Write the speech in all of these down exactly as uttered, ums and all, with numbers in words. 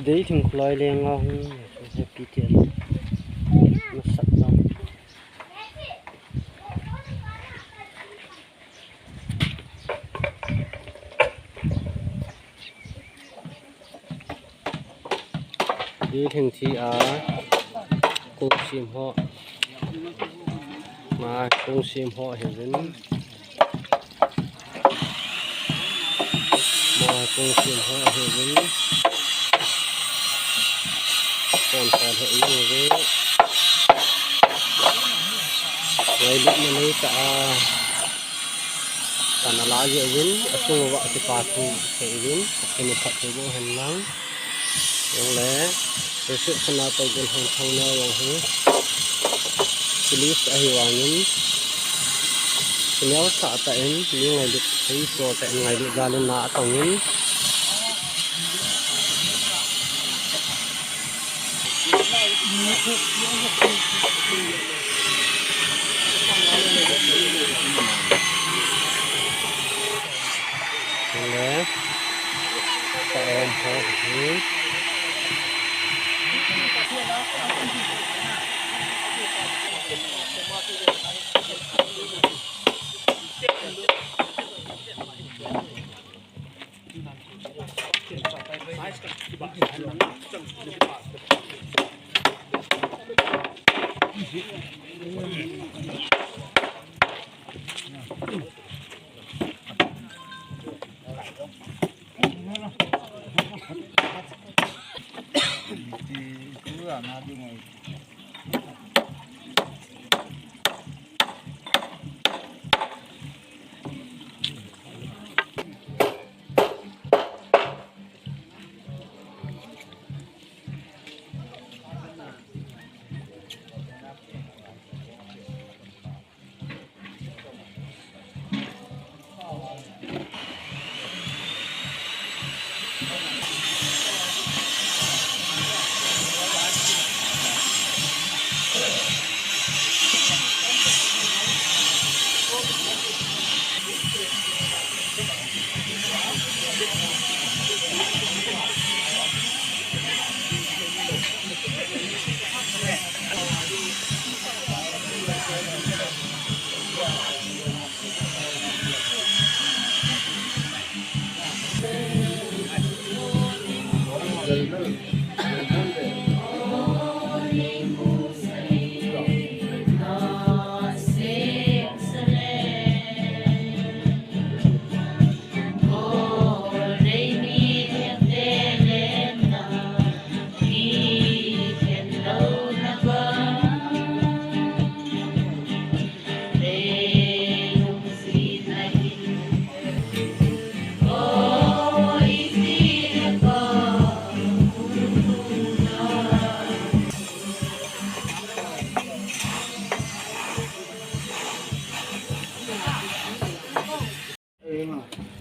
Dei thing khulai lenga hung, happy ti an. Masak tam. Dei thing thi a, kong sim ho. Ma kong sim ho hi vin. Ma kong sim ho hi vin. Kon kon ho i vin. Ngailut na nei ta a. Kana la je vin, asung va kipa thu te vin, kini phat te vin hen lang. Yong le, reception a to gul hon thang na yong hi. Police ahi vangin. Senior sa ta in, ni ngailut, hei so ta in ngailut jalin na atong in.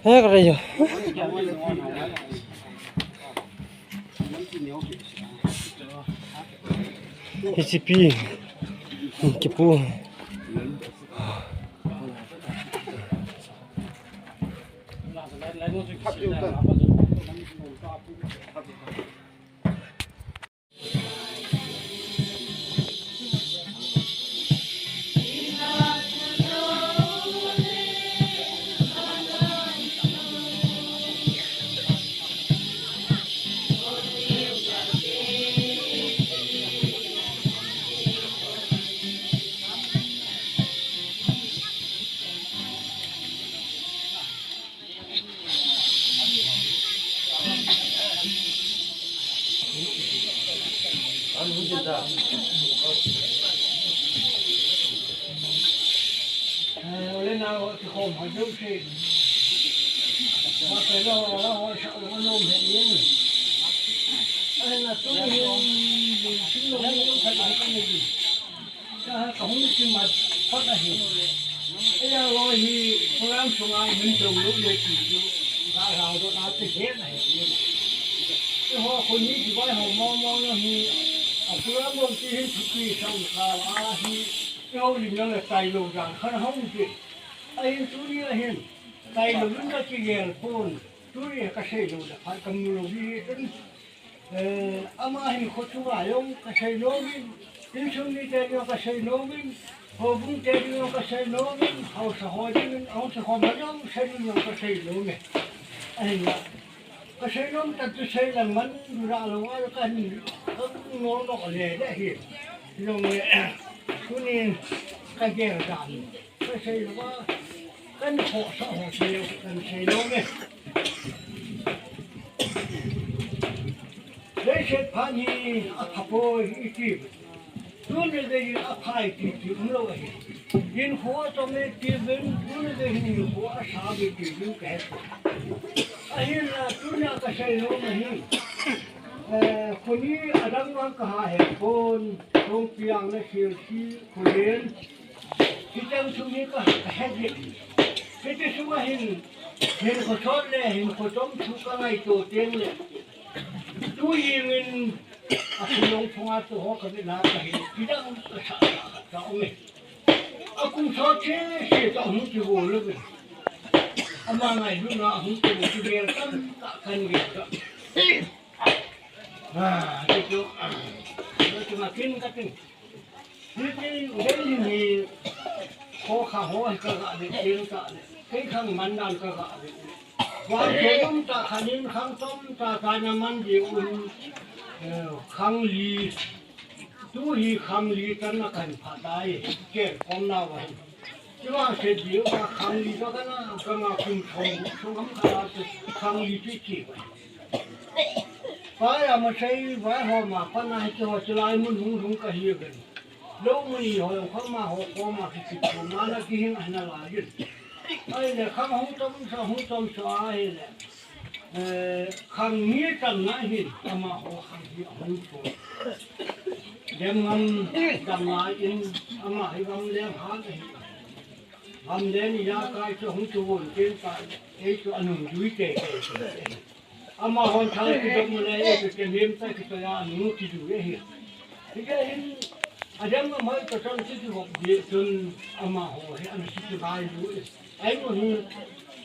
He, ka rei jo. Hiche pi. Kipu. Ka, ka hung kimat phot ahi. Eia loi hi program sunga hin jong lou le ti chu, ka rao doh na te het ahi. Eiho khun hi kibai ho mong mong lou hi, a program lou ti hin thupi sang kha ahi, eiho lim lou le tai lou dan khan hung ti. Ahin tuni ahin, tai lou lun ka kigel pon, tuni ka sei lou da phat ka mu lou hi tun. Eh, ama hinkho chunga jong kasei nom in, insung mite ding jong kasei nom in, houbung te ding jong kasei nom in, haosa ho ding in, ahung kikhom ho jong sei ding jong kasei nom e. Ahinla, kasei nom tah chu sei lang man ding a lou a, kahin, kahung nom nom le le hi. Jong le, tunin kagel dan. Kasei lou a, kan khohsah ho sei lou, kan sei lou nge. Leiset phat hi apha poi iti. Tuni gei hi apha iti ti umlou ahi. Hinkho atong e iti uvin, tuni gei hi hinkho asa e iti uvin kahe poi. Ahinla tunia kasei lou ahi. Eh, kho ni adang vang kaha he pon, Lhongpiang le Silsi, Khullen. Hicheng sung hi ka, kahet jeng. Hiti sunga hin, hinkho sot le hinkho chom thu kangaito teng le, tu jingin, akhulong phunga tu ho kavet na kahi, kidang kasah sah khat kaum e. Akum sot cheh cheh kahung kivo lou ve. Ama ngailutna ahung kivo kigel tamtah kahin gel kha. Ah, ti chu, ah, ti chu ma kin katin. Hiti, gei hin hi, kho kha ho hi kaga ve, teng tah le. Kei khang man dan kaga ve. Vangphet um tah khat in khang chom tah tah na man diu in, eh, khang li. Tu hi khang li tan na kan pha tai. Ken kom na va hi. Ti vangphet diu a khang li ka kana, kanga kum thong, thong kham kha tu khang li tu chi va. Pai a masei, vai ho ma, pa na hi ho, chulai mun hung hung kahi ven. Lou mun hi ho, khang ma ho, ko ma ki ki tu ma na kihing ana la yin. Ahile, khang hung tom sa, hung tom sa ahile. Eh, khang ni tam na hin, ama ho khang hi hung to. Dem ngam, dam na in, ama hi gam lem ha hi. Gam lem ya kai chu hung tu won ken ta, ei chu anung jui te te. Amahon thang kidop mu le, e, kitelem ta kitoi a, nu kidu e hi. Hijeh hin, adang amai kachang kikigop jeh chun, amaho hi, ana kikivailu e. Ahin,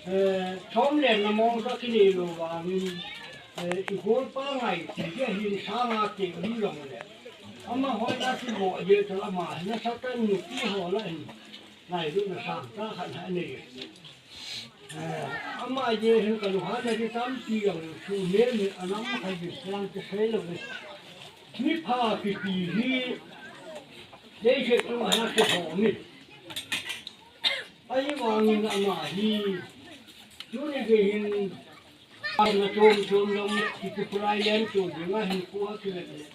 eh, chom le na mong ka kinei lou vangin, eh, igol pa ngai, hijeh hin sanga te hi long le. Amaho na kigo jeh chun ama hi, na Satan nupi ho la hin. Ngailutna sangtah khat anei. Eh, ama jeh hin kalunghanna ding tampi jong chu nem in anam khat ding lang kisei lou ve. Mipha kiti hi, leiset chunga ana kihom in. Ahivangin ama hi, tuni gei hin, ana chom chom jong, kiti pulai len chu dinga hin kua kivet le.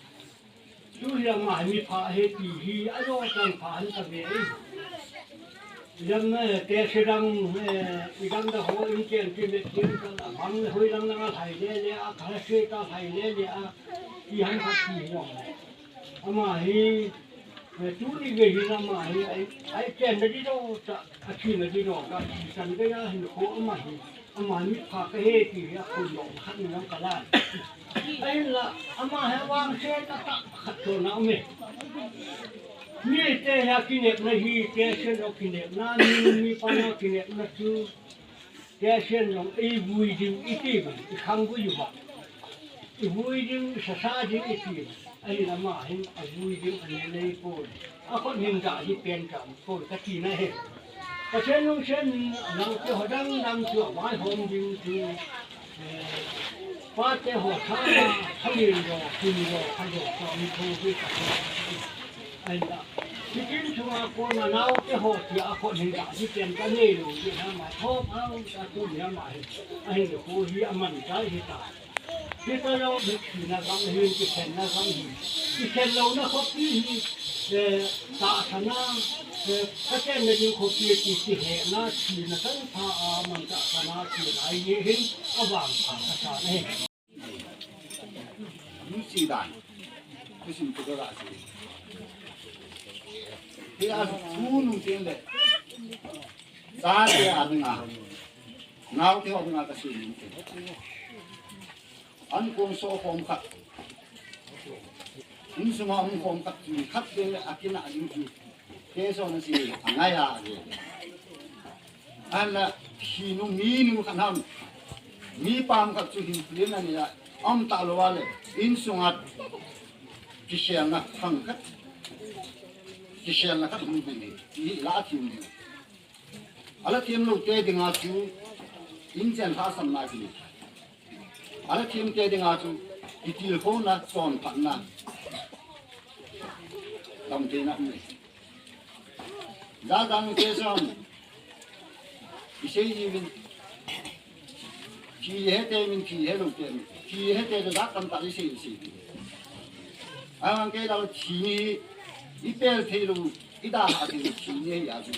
Tu hi ama hi mipha ahi ti hi, ajo chan pha ahi kave e. Jam na te se dang, eh, idang da ho in ken ti le ken ka la bang le hoi dang dang a lhai le le a, kha se ta lhai le le a, ti han kha ti hi jong. Ama hi, eh, tuni gei hin ama hi, ai, ai ken da di do ta, a thi na di do ka, ti san gei a hin kho ama hi. Ama mipha kahi ti hi akhun jong khat ni jong kalan. Ahinla, ama hi vangse tahtah khat chu ana um e. Mite hi kinepna hi, tehse jong kinepna, mi, mipa jong kinepna chu, tehse jong eivui ding iti, ikhang vui uva. Ivui ding, isasa ding iti. Ahin ama hin avui ding anei poi. Akhut hin da hi pen tam poi kati na hi. Pathen lungset in, naote ho dang dang chu avaihom ding chu, eh, pate ho thana, thamin jo, kin jo, kha jo, chu mi thu hi ka thu. Ahinla, hitin chunga kona naote ho chu akhut hin da hi pen kanei lou, hi na ma thom au, ka tu ni ama hi. Ahin ko hi aman kai hi ta. Hitalou, thina gam hi, kikhenna gam hi. Kikhen louna khopi hi, eh, tahsana, eh, kachenna ding khopi ti, kihena, thina tangtha a man tahsana, ti lai hi hin, avangpha kasa na hi. Nusi dan. Kusin tu ka si. Hi a tu nu tin le. Sa te a nga. Naote ho nga ka si ni. An kong so khom khat. Insunga hung khom khat chu khat vele akinah ding chu. Kei so na si angai a age. Ahinla kinu minu khat ham. Mi pam khat chu hin plen anei a. Aum talou a le, insunga kiselna khang khat, kiselna khat hung ding hi, ti hi la thim ding. Ala thim lou te dinga chu, inchen lhahsamna kini. Ala thim te dinga chu, kitilkhouna, chonphatna, damtheina um e. Jajang te som. Isei ji min. Thi hete min, thi helou te min. Thi hete to ja tamtah isei, isei. Ahivang kei lou thi ni, ipel theilou, idalha theilou thi ni ahi a chu.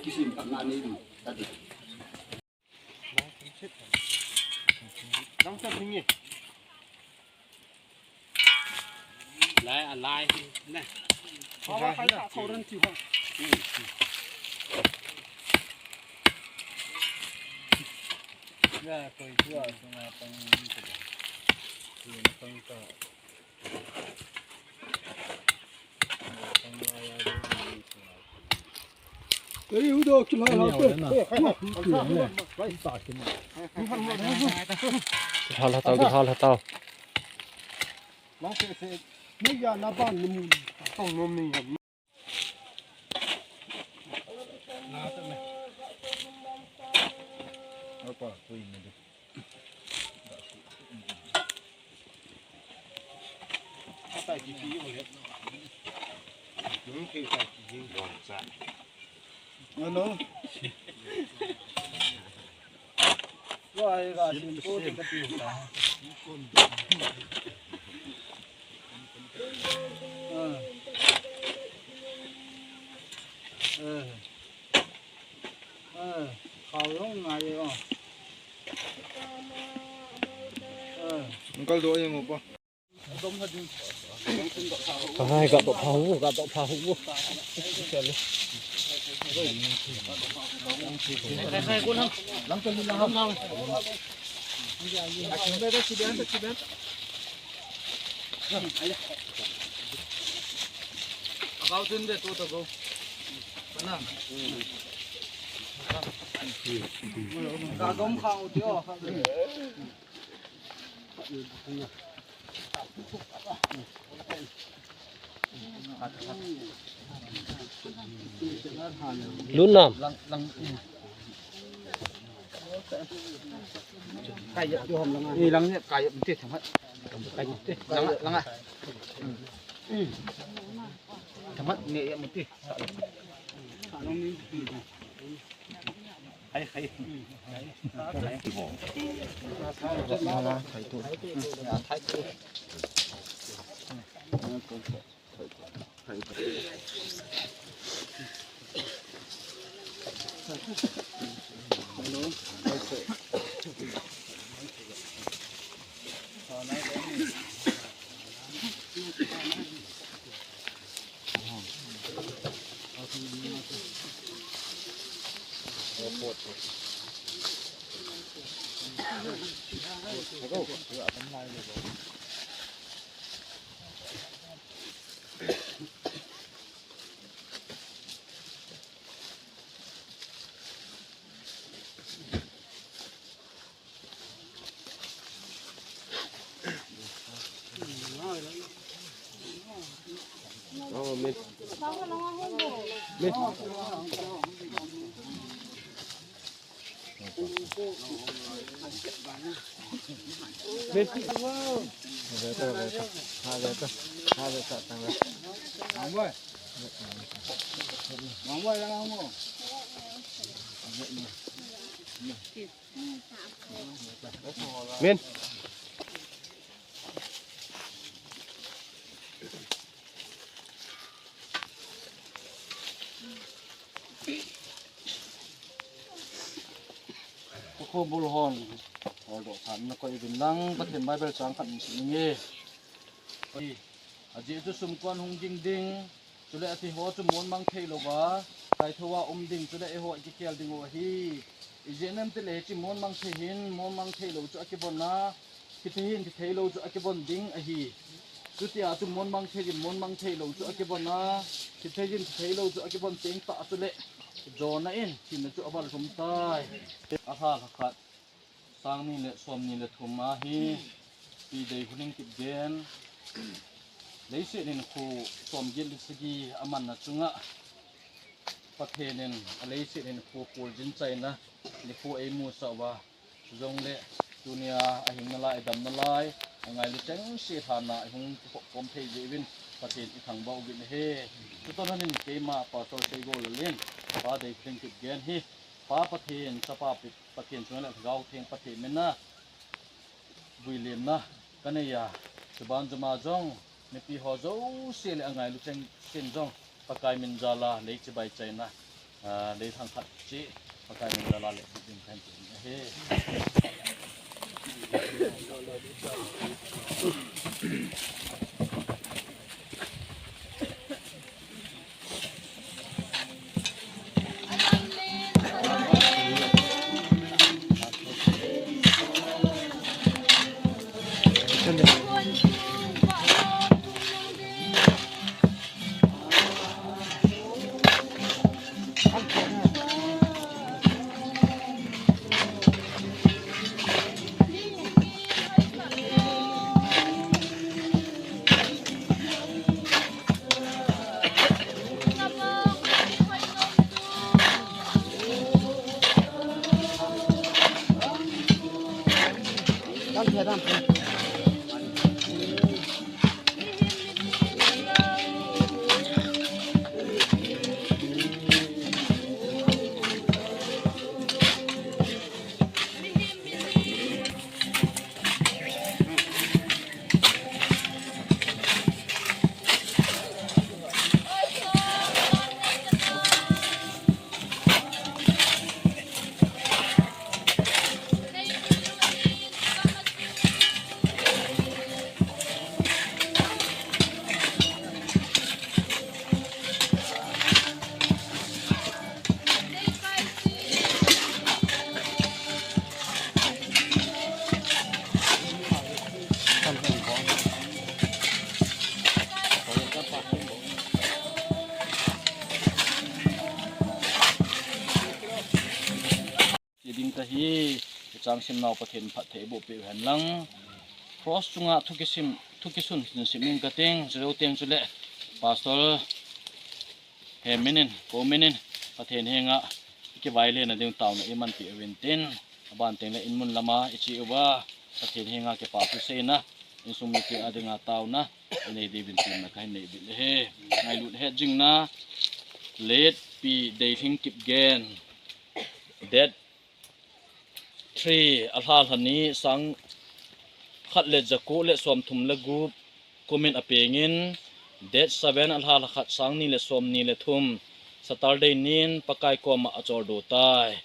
Kisim tak na nei lou, tati. Lang sa thingi. Lai, a lai hi, ne. Hawa khai sa khau ran ti ho. Ya, koi tua sunga pang ni ko. Ni na pang ta. Ei, udo kilai ha pe. Kilai ha tau, kilai ha tau. Lang se se, ni ya na ban ni mun. Tong nom ni ya. Apa, kui ni. Ano? Wah, eh, ka sim ko te ka tiu ta. Ah. Eh. Eh, khao long ngai eh, oh. Eh. Uncle do yang apa? Hai, ka to pha hu, ka to pha hu. Hai, hai, ko lang. Lang to lang. Akau tin de tu to go. Sana. Ka dom khao ti o. Lunam. Ni lang ni kai mti thamat. Kai mti. Lang, lang a. Thamat ni mti. Hai, hai. Min. Ko bul hon. Hol do khan na ko ibin lang Pathen Bible chang khat min sim nge. Ajeh chu sumkon hung ging ding. Chule athi ho chu mon mang thei louva, kaithou a um ding, chule eiho i kikhel ding u ahi. Ijeh inem itile hiche mon mang thei hin, mon mang thei lou chu akivon a, thi thei hin, thi thei lou chu akivon ding ahi. Chutia chu mon mang thei hin, mon mang thei lou chu akivon a, thi thei hin, thi thei lou chu akivon teng tah chule, jona in, thina chu aval lhum tai. Alha lha khat. Sang ni le som ni le thum ahi. Pi Deihling Kipgen, leiset hinkho somget le sagi amanna chunga Pathen in aleiset hinkho puljin chaina nikho eimusah uva, chujongle tunia ahing nalai, adam nalai, angailu chengse lhana ihung kikhop khom thei jeh uvin Pathen ithangvah uvin ahi. Chutoh lhonin keima Pastor Seigol Lalin, Pa Deihling Kipgen hi, Pa Pathen, Chapa Pathen chunga le Lhagao Theng Pathen mina vuilemna kanei a, chuban chuma jong mipi ho jouse le angailu chengsen jong Pakai min jal'a lei chibai chaina, ah, lei thangkhat cheh Pakai min jal'a le ding kan ti ahi. Ti ding tahi, chang simnau Pathen phatthei boh peh hen lang. Cross chunga thu kisim, thu kisun hin sim ing kating, chujou teng chule Pastor Hemin in, Komin in, Pathen henga kivailen na ding taona iman peh uvin tin, aban teng le inmun lama iche uva, Pathen henga kipa thu seina, insung mite a dinga taona inei diuvin tin na kahin nei uvin ahi. Ngailut het jingna, Late Pi Deihling Kipgen, date three, alha lha ni, sang khat le jako le somthum le gup kumin apengin, date seven, alha lha khat, sang ni le somni le thum, Saturday nin Pakai koma acholdo tai.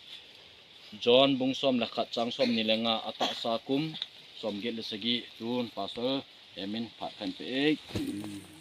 John bung som le khat, chang somni le nga, atahsa kum somget le sagi. Tun Pastor Hemin phat kahin peh e.